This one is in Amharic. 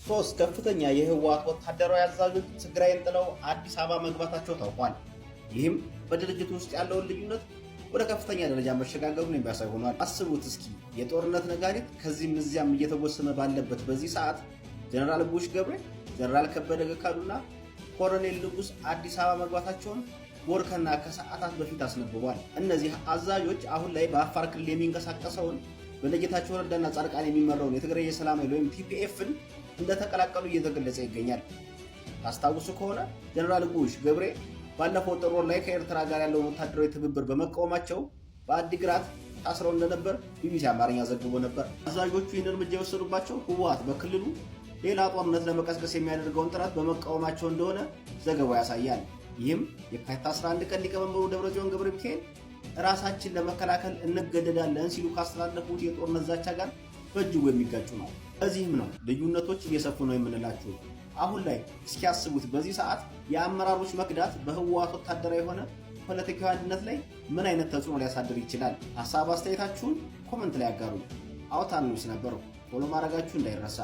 ሶስት ከፍተኛ የህወሓት ወታደራዊ አዛዦች ትግራይን ጥለው አዲስ አበባ መግባታቸው ታውቋል። ይህም በድርጅቱ ውስጥ ያለውን ልዩነት ወደ ከፍተኛ ደረጃ መሸጋገሩን የሚያሳይ ሆኗል። አስቡት እስኪ፣ የጦርነት ነጋሪት ከዚህም እዚያም እየተጎሰመ ባለበት በዚህ ሰዓት ጀነራል ጉሽ ገብሬ፣ ጀነራል ከበደ ገካዱና ኮሎኔል ንጉስ አዲስ አበባ መግባታቸውን ቦርከና ከሰዓታት በፊት አስነብቧል። እነዚህ አዛዦች አሁን ላይ በአፋር ክልል የሚንቀሳቀሰውን በነጌታቸው ረዳና ጻድቃን የሚመራውን የትግራይ የሰላም ኃይል ወይም TPF ን እንደተቀላቀሉ እየተገለጸ ይገኛል። ታስታውሱ ከሆነ ጀነራል ጉሽ ገብሬ ባለፈው ጥር ወር ላይ ከኤርትራ ጋር ያለውን ወታደራዊ ትብብር በመቃወማቸው በአዲግራት ታስረው እንደነበር ቢቢሲ አማርኛ ዘግቦ ነበር። አዛዦቹ ይህን እርምጃ የወሰዱባቸው ህወሓት በክልሉ ሌላ ጦርነት ለመቀስቀስ የሚያደርገውን ጥረት በመቃወማቸው እንደሆነ ዘገባው ያሳያል። ይህም የካቲት 11 ቀን ሊቀመንበሩ ደብረጽዮን ገብረ ሚካኤል ራሳችን ለመከላከል እንገደዳለን ሲሉ ካስተላለፉት የጦርነት ዛቻ ጋር በእጅጉ የሚጋጩ ነው። በዚህም ነው ልዩነቶች እየሰፉ ነው የምንላችሁ። አሁን ላይ እስኪያስቡት፣ በዚህ ሰዓት የአመራሮች መክዳት በህወሓት ወታደራዊ የሆነ ፖለቲካዊ አንድነት ላይ ምን አይነት ተጽዕኖ ሊያሳድር ይችላል? ሀሳብ አስተያየታችሁን comment ላይ ያጋሩ። አውታር ኒውስ ነበሩ። Follow ማድረጋችሁ እንዳይረሳ።